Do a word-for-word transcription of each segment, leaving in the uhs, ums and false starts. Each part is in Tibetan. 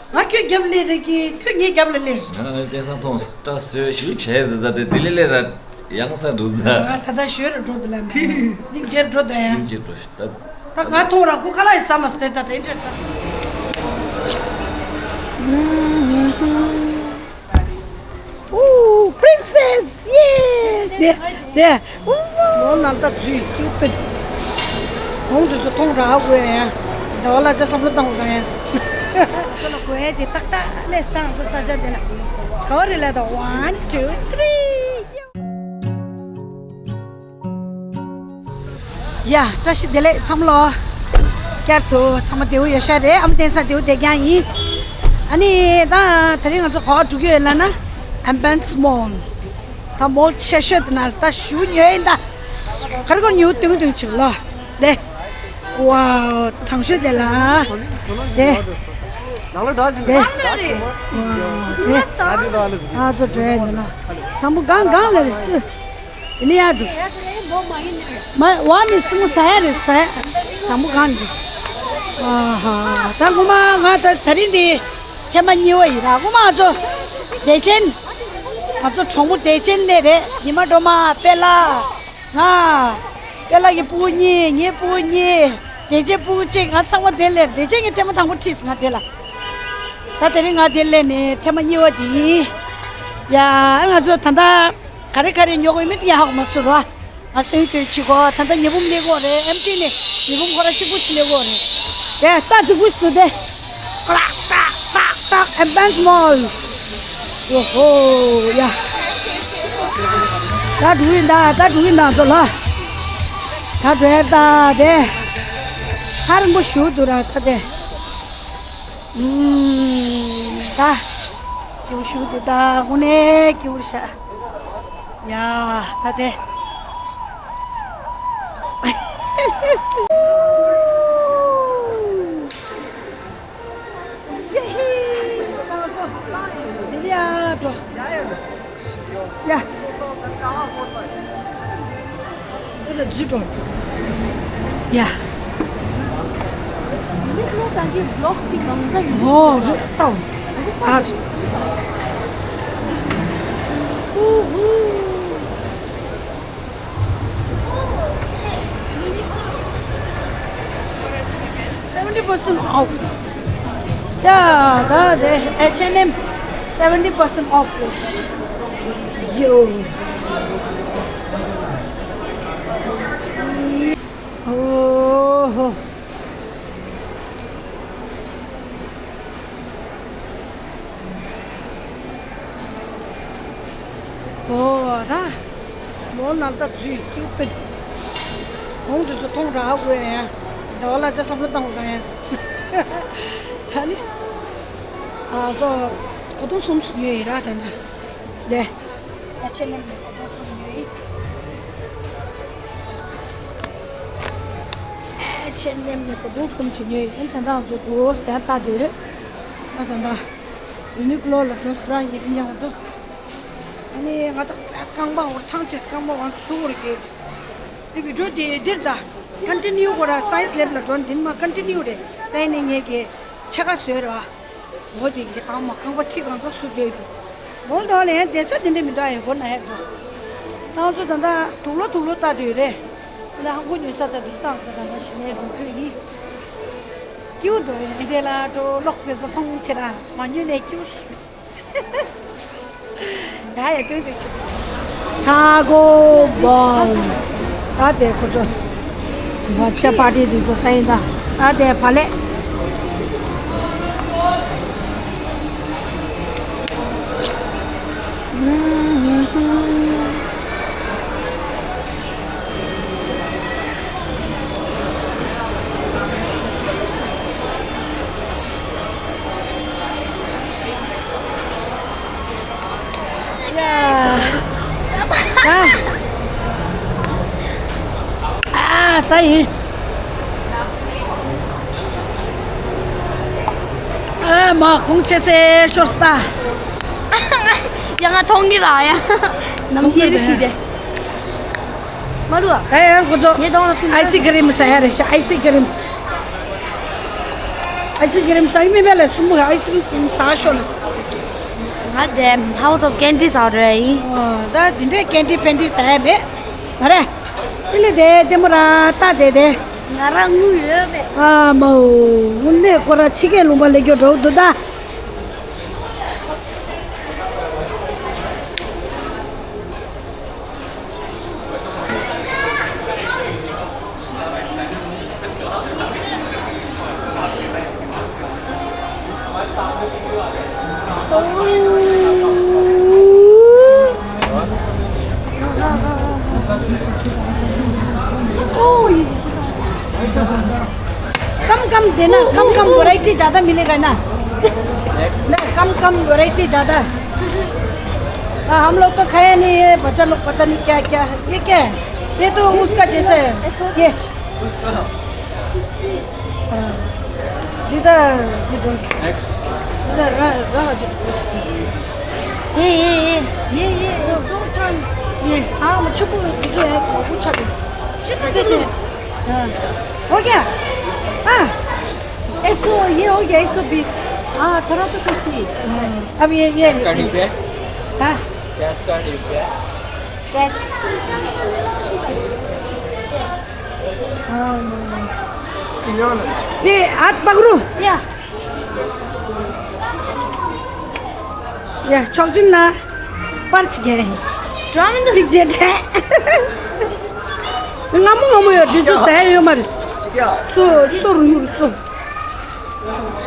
ང་ཁྱོད་རྒྱབ་ལས་རེད་ཀྱི་ཁྱོད་ངའི་རྒྱབ་ལ་སླེབས། ང་ལ་སྐལ་བཟང་མཐོང་སོང་། སྐྲ་བཟོས་ཞུ་བྱས་ད་ད་དེ་ལས་ལས་ར་ཡང་ས་འགྲོ་ད། ང་ད་ལྟ་ཞོལ་ལ་འགྲོ་འདུག་ལ་མི་སྙིང་རྗེར་འགྲོ་ད་ཡང་སྙིང་རྗེར་འགྲོ་ཞུ་ད། ད་ང་མཐོང་ར་ཁོ་ཁ་ལག་ཡི་ཟ་མ་སྟེ་ད་དེ་འདྲ་ད། Ooh, princess! Yeah! ལོ་ནང་ལྟ་ཚུལ་སྐྱིད་པོ། གོང་དུ་སུ་མཐོང་རག་དགོས་ཡ། ཟླ་བ་ལ་ཅག་བསམ་བློ་བཏང་དགོས་ཡ། ཁོ་ལ་དགོས་ཡ་དེ་ཏག་ཏག་ལས་སྟངས་ཚོ་ས་ཆ་དེ་ལ། ག་བ་རེད་ལ་ད། One, two, three. ཡ། བཀྲ་ཤིས་བདེ་ལེགས་ཚང་མ་ལོ། བསྐྱར་དུ་ཚང་མ་བདེ་བོ་ཡོད་ཤག་རེད། ཨ་མ་བསྟན་ས་བདེ་བོ་བསྡད་རྐྱང་ཡིན། ཨ་ནི་ད་དེ་རིང་ང་ཚོ་ག་བ་འགྲོ་གི་ཡོད་ལབ་ན། Ambience Mall། ད་མོལ་ཆེ་ཤོས་དེ་ན་ད་ཞུ་ཉོས་ཡིན་ད། ག་རེ་གོ་ཉོ་ཏུང་ཏུང་ཆིག་ལ། ལེ། ཝའོ། ད་དང་ཤོས་དེ་ལ། ལེ། ལེ། ཝའོ། ལེ། ཨ་ཚོ་འགྲོ་ཡ་ཡིན་ན། དང་པོ་གང་གང་ལ་རེད། དེ་ནས་ཡར་འགྲོ། མ་ཝ་ནི་སུ་མོ་ཟ་ཡ་རེད་ཟ་ཡ། དང་པོ་གང་འགྲོ། ཨ་ཧ། ད་ངོ་མ་ང་ད་དེ་རིང་འདི་ཐེངས་མ་གཉིས་པ་ཡིན་ར། ངོ་མ་ང་ཚོ་བདེ་ཆེན། ང་ཚོ་གྲོང་པོ་བདེ་ཆེན་ནས་རེད། ཉི་མ་སྒྲོལ་མ། དཔལ་ལགས། ང་། དཔལ་ལགས་ཀྱི་སྤུ་གུ་གཉིས། ངའི་སྤུ་གུ་གཉིས། བདེ་ཆེན་སྤུ་གུ་གཅིག་ང་ཚང་མ་དེ་ལས་བདེ་ཆེན་གྱི་ཐེངས་མ་དང་པོ་ཁྲིད་སོང་ང་དེ་ལ། ད་དེ་རིང་ང་དེ་སླེབས་ནས་ཐེངས་མ་གཉིས་པ་དེ་ཡིན། ཡ། ང་ཚོ་ད་ལྟ་ག་རེ་ག་རེ་ཉོ་དགོས་མིན་དེ་ཡ་ཧ་གོ་མ་སོང་ར། ང་སྟོན་སྐྱོད་བྱེད་གོ། ད་ལྟ་ཉི་འབུམ་སླེབས་གོ་རེད། ཨེམ་ཊི་ནས་ཉི་འབུམ་ཁོ་ར་གཅིག་པུ་ཞིག་སླེབས་གོ་རེད། དེ་ལྟ་འགྲིག་པོ་ཞིག་འདུག་དེ། ཏག་ཏག་ཏག་ཏག Ambience Mall། ཨོ་ཧོ། ཡ། ད་འགྲོ་གི་ཡིན་ད། ད་འགྲོ་གི་ཡིན་ད་ཚོ་ལ། ད་འགྲོ་ཡ་ད་དེ། ཧ་རིང་པོ་ཞུ་འདུག་ར་ད་དེ། ཨུམ། ད། སྐྱིད་པོ་ཞུ་འདུག་ད། དངོས་གནས་སྐྱིད་པོ་ཤག་ཡ། ད་དེ། ཡེ་ཧི། ད་ང་ཚོ་དེ་ནས་ཡར་འགྲོ། ཡ། འཛུལ་ལ་འཛུལ་འགྲོ། ཡ། ཡུ་ནིག་ལོ་ད་གི་བི་ལོག་ཅིག་ལངས་ས་ཡིན། ཨོ་རེད་ད། ཨ། ཧུ་ཧུ། Seventy percent off. Yeah, the, the H and M seventy percent off. Yo. Oh. ཨོ་ད། མོ་ནང་ལྟ་ཚུལ་སྐྱིད་པོ། གོང་དུ་སུ་མཐོང་རག་དགོས་ཡ། ཟླ་བ་ལ་ཅག་བསམ་བློ་བཏང་དགོས་ཡ། ད་ནི། ཨ་ཚོ། གོ་ཐུང་གསུམ་ཉོས་ཡིན་ར་ད་ད། ལེ། ད་ཆེ་ནེམ་ནས་གོ་ཐུང་གསུམ་ཉོས་ཡིན། ཨ་ཆེ་ནེམ་ནས་གོ་ཐུང་གསུམ་ཅིག་ཉོས་ཡིན། ད་ད་ཚོ་དུ་ཟས་ལྟ་དུས། ད་ད་ད། ཡུ་ནིག་ལོ་ལ་འགྲོ་སུ་ར་ཡིན་ཡང་ཚོ། ཨ་ནི་ང་ད་རྐང་པ་འོར་ཐང་ཆད། རྐང་པ་འོར་སུ་འོར་གྱི། འདི་བི་ཌིའོ་དེ་འདིར་ད། ཀོན་ཊི་ནིའུ་གོ་ར་སའེན་སི་ལེབ་ལ་འགྲོ། འདི་མ་ཀོན་ཊི་ནིའུ་རེད། ད་ཡིན་ནའི་ངས་ཀྱི་ཕྱེད་ཀ་བཟོས་ར། འོ་དེ་གི་ཨ་མ་རྐང་པ་མཐིལ་གང་ཚ་སུ་རྒྱག་འདུག་འོ་དོ་ལ་ཡང་བསྡད་ས་དེ་འདྲ་མི་འདུག་ཨ་ཡ་གོ་ན་ཡ་འགྲོ། ང་ཚོ་ད་ལྟ་དུག་ལོག་དུག་ལོག་ལྟ་དུས་རེད། ད་ཧང་གོ་ཉོ་ས་ད་དུ་བཏང་ས་ད་ལྟ་ཞི་ནས་འགྲོ་རྒྱུ་ཡིན། སྐྱིད་པོ་འདུག་ཡིན་དེ་ལ་འགྲོ་ལོག་དེ་ཚོ་མཐོང་ཆེ་ལ་མ་ཉོས་ནས་སྐྱིད་པོ་ཞིག་ཡ་ཡ་སྟོན་དུ་ཆུག་ཊ་ཀོ་བོལ། ད་དེ་ཁོ་ཚོ་བར་ཆ་པར་ཊི་དེ་ཚོ་ས་ཡིན་ད། ད་དེ་བ་ལས། ཡ། ཨ། ཨ་ས་ཡིན། ཨ་མ་ཁོང་ཆེ་སེ་ཤོར་སྟ། ཡ་ང་མཐོང་གི་ར་ཡ། ནམ་མཐོང་གི་རེད་ཤི་དེ། མ་རུ་ཨ། ད་ཡང་ཁོ་ཚོ་ངས་གཏོང་ལ་ཕུལ། ཨའི་སི་ཀི་རིམ་ཟ་ཡ་རེད་ཤག་ཨའི་སི་ཀི་རིམ། ཨའི་སི་ཀི་རིམ་ཟ་ཡི་མེད་པས་ལ་སུ་མོ་ཨའི་སི་ཀི་རིམ་ཟ་ཤོག་ལ། ང་དེ་House of Candy ཟ་རེད་ཡིན། ད་དེ་འདྲའི་ཀེན་ཌི་ཕན་ཌི་ཟ་ཡ་མེད། མ་རེད། ཨི་ལི་དེ་ལྟད་མོ་ར་ལྟ་དེ་དེ། ང་རང་དངུལ་ཡོད་པས། ཨ་མའོ། དངུལ་གནས་ཁོ་ར་ཕྱི་རྒྱལ་ལུང་པ་ལས་སྐྱོ་འགྲོ་འདུག་ད། कम कम देना, कम कम वैरायटी ज़्यादा मिलेगा ना। ना, कम कम वैरायटी ज़्यादा। हाँ, हम लोग तो खाया नहीं है, बच्चा लोग पता नहीं क्या क्या है। ये क्या है? ये तो उसका जैसा है। ये। हाँ। ये तो, ये तो। नेक्स्ट। ये तो रा-, रा-, ये, ये, ये। ये, ये, ये, सो टर्न। ये, हाँ, मैं चुप हूँ, ये है, कुछ अभी। चुप, चुप। हाँ। हो गया? हाँ। एक सौ, ये हो गया, एक सौ बीस। हाँ, थोड़ा तो कुछ नहीं। हाँ। अब ये, ये। इसका रुपया? हाँ। गैस का रुपया? गैस। हाँ। ये हाथ पकड़ो। या। या, ཆོག་ཅིན་ལ་པར་ཅིག་རྒྱག་ཡིན། ཌ་ར་མ་ན་ལིག་རྗེས་དྲན། སྔ་མོ་སྔ་མོ་ཡོད་འདི་ཚོ་ཟ་ཡ་ཡོད་མ་རེད། སོ་སོ་རུ་ཡུར་སོ།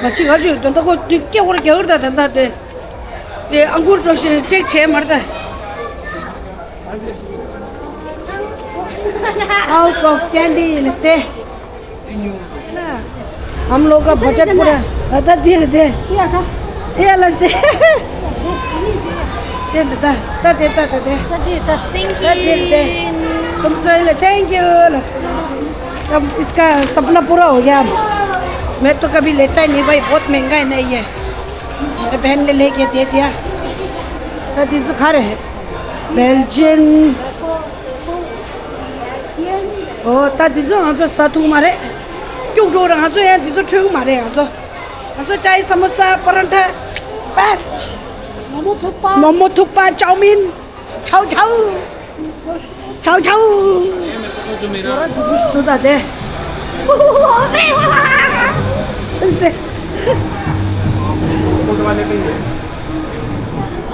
ང་ཅི་ང་ཅི་ད་ལྟ་ཁོ་དུས་སྐྱེ་བོར་རྒྱག་གི་རེད། ད་ད་ལྟ་དེ་དེ་ཨང་གུར་འགྲོ་ཞིག་ཅེག་བྱས་མ་རེད་ད། House of Candy ལ་སྟེ། हम लोग का बजट पूरा। दादा धीरे दे। ये लस दे। दे दादा। दादा दे दादा दे। Thank you. तुम तो ले thank you। अब इसका सपना पूरा हो गया। मैं तो कभी लेता ही नहीं भाई, बहुत महंगा है ना ये। मेरे बहन ने लेके दे दिया। दादी तो खा रहे हैं। Belgian। ཨོ་ད་འདི་ཚོ་ང་ཚོ་ཟ་ཐུབ་མ་རེད། སྐྱུག་བྲོ་ར་ང་ཚོ་ཡང་འདི་ཚོ་འཕྲོད་གི་མ་རེད། ང་ཚོ་ང་ཚོ་ཅའི་ས་མོ་ས་པ་རན་ཐ་བེ་སི་ཊི། མོ་མོ་ཐུག་པ། མོ་མོ་ཐུག་པ། ཅའོ་མིན། ཆའོ་ཆའོ། ཆའོ་ཆའོ།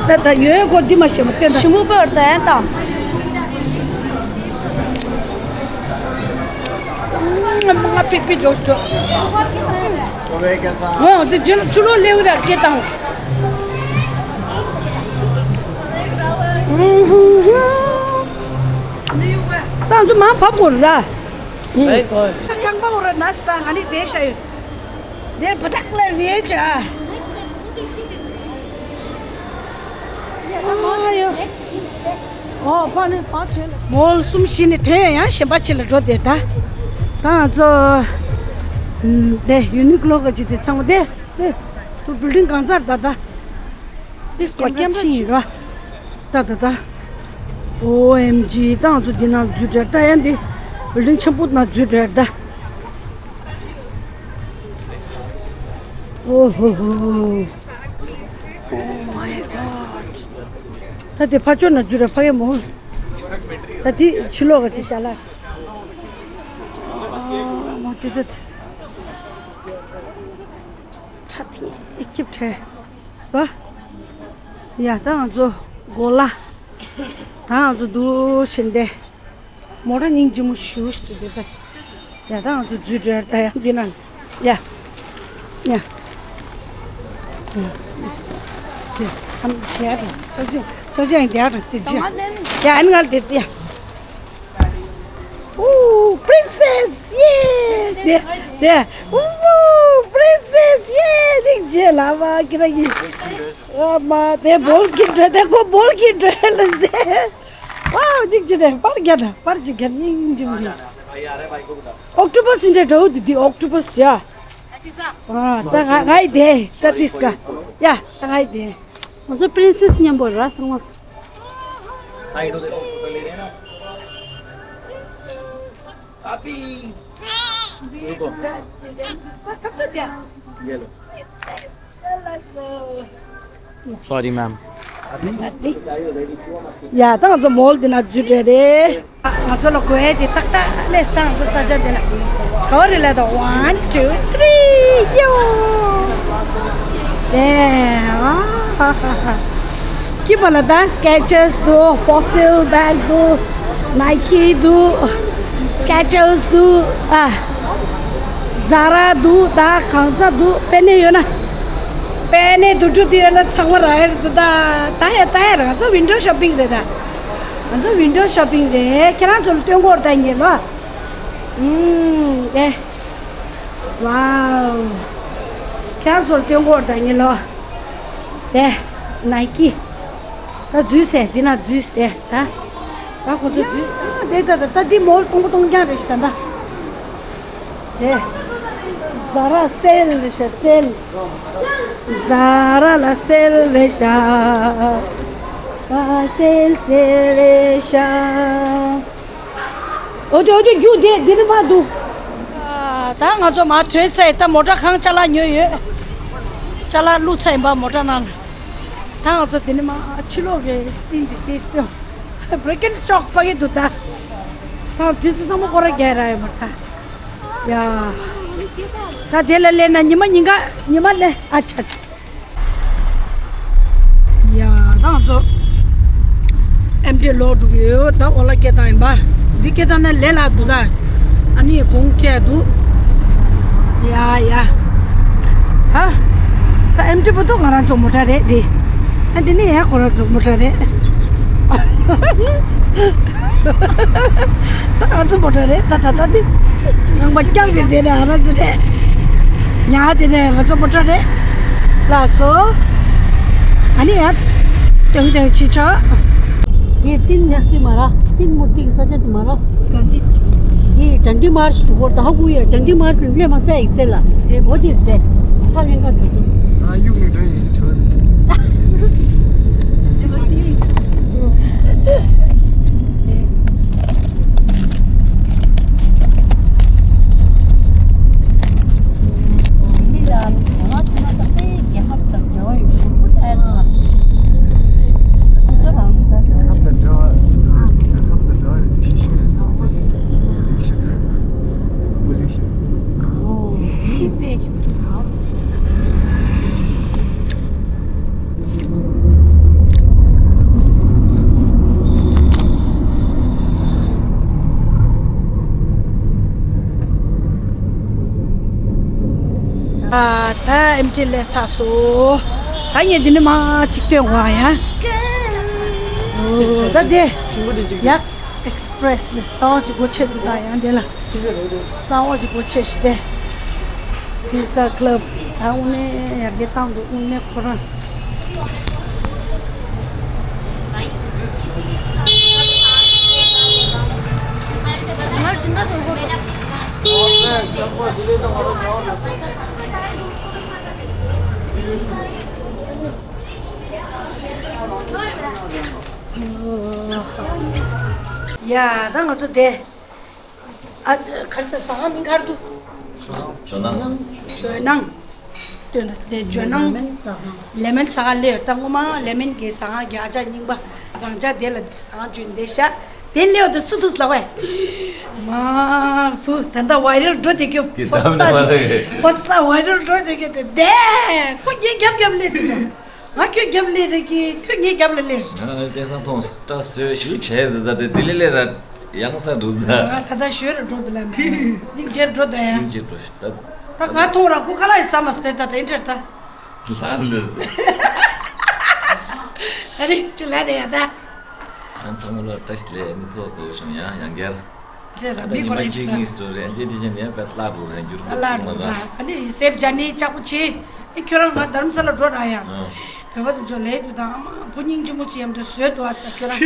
ད་ད་ཡོད་གོ་འདི་མ་ཤེས་མ་བསྟན་ད། ཞིམ་པོ་པར་ད་ཡང་དང་། ང་པིག་པིག་འཇོག་འཇོག་འོ་དེ་ཇི་ལ་ཆུ་ལོག་ལེའུ་ར་སྐད་བཏང་། ད་ང་ཚོ་མར་བབས་དགོས་ར། རྐང་པ་འོ་ར་ན་སི་ད་ང་ནི་དེ་ཤ་ཡོད། དེ་བ་ཏག་ལ་རེད་ཅ། ཨ་ཡོ། ཨོ་ཕ་ནི་ཕ་ཐོན་ལ། མོལ་གསུམ་བཞི་ནི་ཐོན་ཡང་གཞན་པ་ཅི་ལ་འགྲོ་དེ་ད། ད་ང་ཚོ་དེ་ཡུ་ནི་ཀློ་ག་ཅི་དེ་ཚང་མ་དེ། དེ་བིལ་ཌིང་གང་ཚར་ད་ད། དེ་སྐོར་ཀེམ་ར་ཕྱིན་ཡིན་ར། ད་ད་ད། ཨོ་ཨེམ་ཇི། ད་ང་ཚོ་འདི་ནང་འཛུལ་འགྲོ་ད་ཡང་འདི་བིལ་ཌིང་ཆེན་པོ་ནང་འཛུལ་འགྲོ་ད། ཨོ་ཧོ་ཧོ། Oh my God. ད་དེ་ཕར་ཕྱོགས་ན་འཛུལ་ར་ཕ་གི་མོ། ད་དེ་ཕྱི་ལོགས་ག་ཅི་ཅ་ལག་མོ་དེ་དེ། ཁྲ་ཐིང་ཨེ་ཁྱིབ་ཁྲེ། བ། ཡ་ད་ང་ཚོ་གོ་ལ། ད་ང་ཚོ་འདུག་ཕྱིན་ཏེ། མོ་ཊ་སྙིང་རྗེ་མོ་ཞེ་པོ་ཞིག་འདུག་ད། ཡ་ད་ང་ཚོ་འཛུལ་འགྲོ་ཡ་ད་ཡ་འདི་ན། ཡ། ཡ། ཡ། ཡ། ཨམ་ཡ་ད་ཆོག་ཅིག་ཆོག་ཅིག་ཡ་འདི་ཡ་ད་འདི་ཅི་ཡ། ཡ་ཨ་ནི་ང་ལ་དེ་ཡ། ཨུ། པི་རིན་སེ་སི། ཡེ། དེ། དེ། ཨུ། པི་རིན་སེ་སི། ཡེ། དེ་རྗེས་ལ་མ་ཁྱེད་རང་གིས། ཨ་མ་དེ་བོལ་གྱིན་འགྲོ་དེ་ཁོ་བོལ་གྱིན་འགྲོ་ལ་སྟེ། ཨ་སྙིང་རྗེ་རེད། པར་རྒྱག་ད། པར་ཅིག་རྒྱག་སྙིང་རྗེ་མོ་རེད། ཨོག་ཊོ་པས་འདྲ་འདྲ་བོ་དེ་དེ་ཨོག་ཊོ་པས་ཡ། ཨ་ད་ང་ང་ཡི་དེ་ད་ཏིས་ཀ་ཡ། ད་ང་ཡི་དེ། ང་ཚོ་པི་རིན་སེ་སི་མཉམ་པོ་ར་སོང་ང་། साइड होते तो फोटो ले लेना। अभी रुको। Sorry, ma'am. ཡ་ད་ང་ཚོ་མོལ་འདི་ན་འཛུལ་འགྲོ་རེད། ང་ཚོ་ལ་དགོས་ཡས་དེ་ཏག་ཏག་སླེབས་སོང་། ང་ཚོ་ས་ཆ་འདི་ན་ག་བ་རེད་ལབ་དང་། One, two, three, yo. Yeah. ཀི་པ་ལ་ད་Skechers འདུག Fossil bag འདུག Nike འདུག Skechers འདུག་ཨ། Zara འདུག་ད་གང་ཚ་འདུག་པེ་ནེ་ཡོད་ན། པེ་ནེ་དུ་ཏྲུ་དུ་ཡོད་ན་ཚང་མ་རག་ཡ་རེད་འདུག་ད་ད་ཡ་ད་ཡ་ར་ང་ཚོ་window shopping རེད་ད། ང་ཚོ་window shopping རེད། ཁྱེད་རང་ཚོ་ལ་སྟོན་གོ་ར་ད་ཉེ་ལོ། ཨུམ་ཨེ། Wow. ཁྱེད་རང་ཚོ་ལ་སྟོན་གོ་ར་ད་ཉེ་ལོ། དེ་Nike། ད་འཛུལ་སེ་འདི་ན་འཛུལ་སེ་ད། ད་ཁོ་ཚོ་འཛུལ་སེ་ད། ད་ད་ད་འདི་མོལ་སྟོང་པོ་སྟོང་རྐྱང་རེད་ཤི་ད་ད། དེ། Zara sale རེད་ཤ་sale། Zara ལ་sale རེད་ཤ། ཨ་sale sale རེད་ཤ། ཨོ་དེ་ཨོ་དེ་རྒྱུ་དེ་འདི་ནི་མ་འདུག་ད་ང་ཚོ་མ་ཐོན་ཚེ་ད་མོ་ཊ་གང་ཅ་ལག་ཉོས་ཡོད། ཅ་ལག་བླུགས་ཚེ་ཡིན་པ་མོ་ཊ་ནང་། ད་ང་ཚོ་དེ་ནི་མ་ཕྱི་ལོགས་ཀྱི་སིན་དེ་དེ་སྟོན། བྷི་རེ་ཀན་ཤོག་པ་གི་འདུག་ད། ད་དུས་ཚོད་ཚང་མ་སྐོར་ར་རྒྱག་ར་ཡོད་མ་ད། ཡ། ད་དེ་ལ་སླེབས་ན་ཉི་མ་ཉིན་ག་ཉི་མ་ལས་ཨ་ཆ་ཆ། ཡ་ད་ང་ཚོ་ཨེམ་ཊི་ལོག་འགྲོ་གི་ཡོད། ད་འོ་ལ་སྐད་བཏང་ཡིན་པ། འདི་སྐད་བཏང་ན་ལས་སླ་འདུག་ད། ཨ་ནི་གོང་ཁེ་འདུག་ཡ་ཡ། ད་ད་ཨེམ་ཊི་པོ་ཏོ་ང་རང་ཚོ་མོ་ཊ་རེད་འདི། ཨ་འདི་ནི་ཡ་ཁོ་རང་ཚོ་མོ་ཊ་རེད། ད་ང་ཚོ་མོ་ཊ་རེད། ད་ད་ད་འདི་རང་པ་རྐྱང་རེད། དེ་ནས་ང་རང་ཚོ་རེད། ཉག་དེ་ནས་ང་ཚོ་མོ་ཊ་རེད། ལགས་སོ། ཨ་ནི་ཡ། ཏེང་ཏེང་ཆི་ཆ། ཡེ་ཏིན་མུ་ཏི་མ་ར། ཏིན་མུ་ཏི་གི་ས་ཆ་དེ་མ་ར། ག་འདི། ཡེ་ཌན་ཌི་མར་ཤི་འགྲོ་བར་ད་ཧ་གོ་ཡོད། ཌན་ཌི་མར་ཤི་ལས་མ་སའི་ཡིག་ཚད་ལ། དེ་མོ་དེ་རེད། ས་ལེན་ག་འགྲོ་གི། ཨ་ཡུག་ནི་འགྲོ་ཡི་ཆོ། ཨ་ད་ཨེམ་ཊི་ལས་ཚར་སོང་། ད་ངས་འདི་ནས་མར་གཅིག་སྟོན་དགོས་ཨ་ཡ། ཨོ་ད་དེ་ཡ། ཨེག་སི་པི་རེ་སི་ལ་གསར་པ་ཅིག་སྒོ་ཕྱེ་འདུག་ད་ཡང་དེ་ལ་གསར་པ་ཅིག་སྒོ་ཕྱེ་ཤི་ཏེ། པི་ཛ་ཀ་ལབ། ད་དངོས་གནས་ཡར་རྒྱས་བཏང་འདུག་དངོས་གནས་ཁོ་རང་། ཡ་ད་ང་ཚོ་དེ། ཨ་གར་ས་ཟ་ཁང་མིང་གར་འདུག་ཇོ་ནང་། ཇོ་ནང་། སྟོན་ད་དེ་ཇོ་ནང་། ལེ་མོན་ཟ་ཁང་སླེབས་ཡོད། ད་སྔོན་མ་ལེ་མོན་གྱི་ཟ་ཁང་རྒྱ་ཆ་རྙིང་པ་རང་ཅག་དེ་ལ་དེ་ཟ་ཁང་བྱོན་དེ་ཤ་དེ་སླེབས་ཡོད་དུ་སུ་ཐུག་ལག་བས། མ་བུ་ད་ད་ཝའི་རལ་འགྲོ་དེ་ཀྱོ་ཕོ་ས་དེ་ཕོ་ས་ཝའི་རལ་འགྲོ་དེ་ཀྱོ་དེ་དེ་ཁོ་རྒྱལ་རྒྱབ་རྒྱབ་སླེབས་དུ་དོ། ང་ཁྱོད་རྒྱབ་ལེ་རེ་གི་ཁྱོད་ངའི་རྒྱབ་ལ་ལེ། ང་སྐལ་བཟང་མཐོང་སྐྲ་སེར་ཞིག་བྱས་ཏེ་ད་དེ་ལི་ལི་ར་ཡང་ས་འགྲོ་ད། ང་ད་ད་ཞོལ་ར་འགྲོ་འདུག་ལ་མི་འདི་མཇལ་འགྲོ་ད་ཡང་། སྙིང་རྗེ་འགྲོ་ཞིག་ད། ད་ང་མཐོང་ར་ཁོ་ཁ་ལག་ཡི་ཟ་མ་སྟེ་ད་ད་ཨིན་ཊར་ད། ལྷ་འདི། ཨ་རི་ཅི་ལ་དེ་ཡ་ད། ང་ཚང་མ་ལ་བཀྲ་ཤིས་བདེ་ལེགས་ནི་ཐོག་གོ་བྱུང་ཡང་ཡང་བསྐྱར། རེད་རེད། ད་མི་ཉི་མ་གཅིག་གཉིས་སུ་རེད་འདི་དེ་བཞིན་ཡང་དཔེ་བརླག་འགྲོ་རེད་འགྱུར་འགྲོ་བརླག་ཐུབ་མ་འགྲོ་རེད། ད་ཨ་ནི་སེབ་ཇ་ནི་ལྕགས་པོ་ཆེ། ཨེ་ཁྱོད་རང་ང་རྡ་རམ་ས་ལ་འགྲོ་ར་ཡ། ཨ། བོད་པ་དེ་ཚོ་ལས་དུ་དང་ཨ་མ་བུ་སྙིང་རྗེ་མོ་ཆེ་ཡམ་དུ་བཟོས་འདུག་ཨ་ས་ཁྱོད་རང་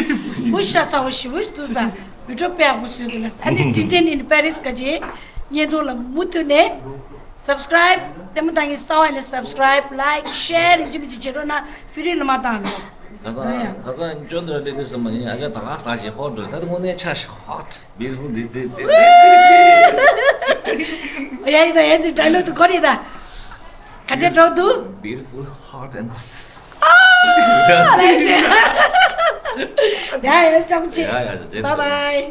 བུ་ཤ་ཚ་བོ་ཞི་བོ་ཞིག་འདུག་ས་མི་འགྲོ་དཔེ་ཡག་པོ་བཟོས་འདུག་ལ་ས། ཨ་ནི་ཏིན་ཏིན་ཨིན་པེ་རིས་ག་ཅེ་བརྙན་ཐུང་ལ་མུ་མཐུད་ནས་སབ་སི་ཀ་རའིབ་ལྟད་མོ་ལྟ་མཁན་གསར་པ་ཡིན་ན་སབ་སི་ཀ་རའིབ་ལའིཀ་ཤེར་ཡིན་གཅིག་མིན་གཅིག་བྱེད་རོགས་གནང་། ཕི་རི་ལ་མ་བཏང་ནོ། ད་ལྟ་ད་ལྟ་འཇོན་དུ་ལས་དུས་སམ་ཡིན་ཨ་ཅག་ད་ག་ཟ་ཞིག་ཧོ་འགྲོ་ད་དུང་དངོས་གནས་ཆ་ཞིག་ཧོ་བི་ཡུ་ཊི་ཕུལ་འདི་དེ་དེ། ཡ་ཡི་ད་ཡ་འདི་ཌའི་ལོག་ཏུ་གོ་རི་ད། ག་འདྲ་འགྲོ་འདུག Beautiful heart and ཡ་ཡ་ཅམ་ཆེ། ཡ་ཡ་ཅམ་ཆེ། Bye bye.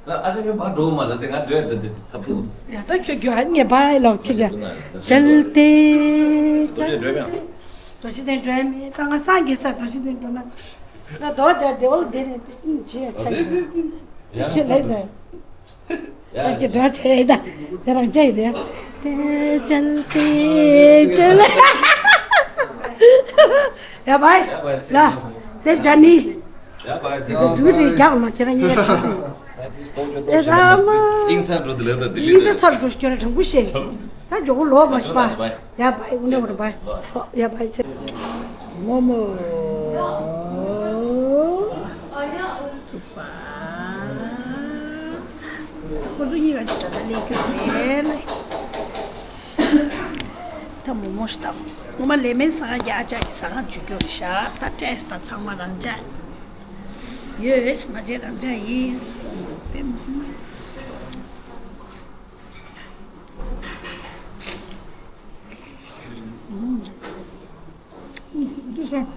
ཨ་ཅག་ཁྱོད་ཕར་འགྲོ་མ་ལ་ཟེར། ང་འགྲོ་ཡ་འདི་འདི་ཐབ་ཐུབ། ཡ་ད་ཁྱོད་རྒྱུ་ཨ་ངས་ཕར་ལོག་ཁྱེད་ཀྱ་ཅལ་ཏེ། རྡོ་རྗེ་འགྲོ་མེད། རྡོ་རྗེ་གདན་འགྲོ་ཡ་མེད། ད་ང་སངས་རྒྱས་ས་རྡོ་རྗེ་གདན་འགྲོ་ན། ང་རྡོ་རྗེ་བདེ་བ་ལ་བསྡད་ནས་ཏི་སིན་ཇི་ཡ་ཆ་ཡ་ཁྱེད་ལས་ད། ད་ཀྱི་འགྲོ་ཆ་ཡ་ད་དེ་རང་ཅག་ཡི་དེ་ཡ། ཏེ་ཅལ་ཏེ་ཅལ། ཡ་བའི་ལ་སེ་ཇ་ནི། ཡ་བའི་ཅལ། འགྲུལ་རེད་རྒྱག་ལ་ཁྱེད་རང་ཉེ་འགྲུལ་རེད། ཨེ་ར་མ། ཨིང་ཚ་འགྲོ་དེ་ལས་ད་དེ་ཨིང་ལས་ད་ཚར་འགྲོ་ཤོར་དྲང་པོ་ཤེས། ད་མགྱོགས་པོ་ལོག་མ་ཤི་པ། ཡ་བའི་འུ་འདྲ་བར་བའི། ཡ་བའི་ཚེ། མོ་མོ། ཐུག་པ། ཁོ་ཚོ་གཉིས་ལ་ཅི་ད་ལྟ་ལས་རྒྱུ་རེད། ད་མོ་མོ་ཞིག་ད། ངོ་མ་ལས་མེད་ཟ་ཁང་རྒྱ་ཅག་གི་ཟ་ཁང་བཅུ་སྐྱོར་ཤག་ད་ཊེ་སི་ཊི་ད་ཚང་མ་རང་ཅག་ཡོད། མ་བྱས་རང་ཅག་ཡིན། འདི་སོང་།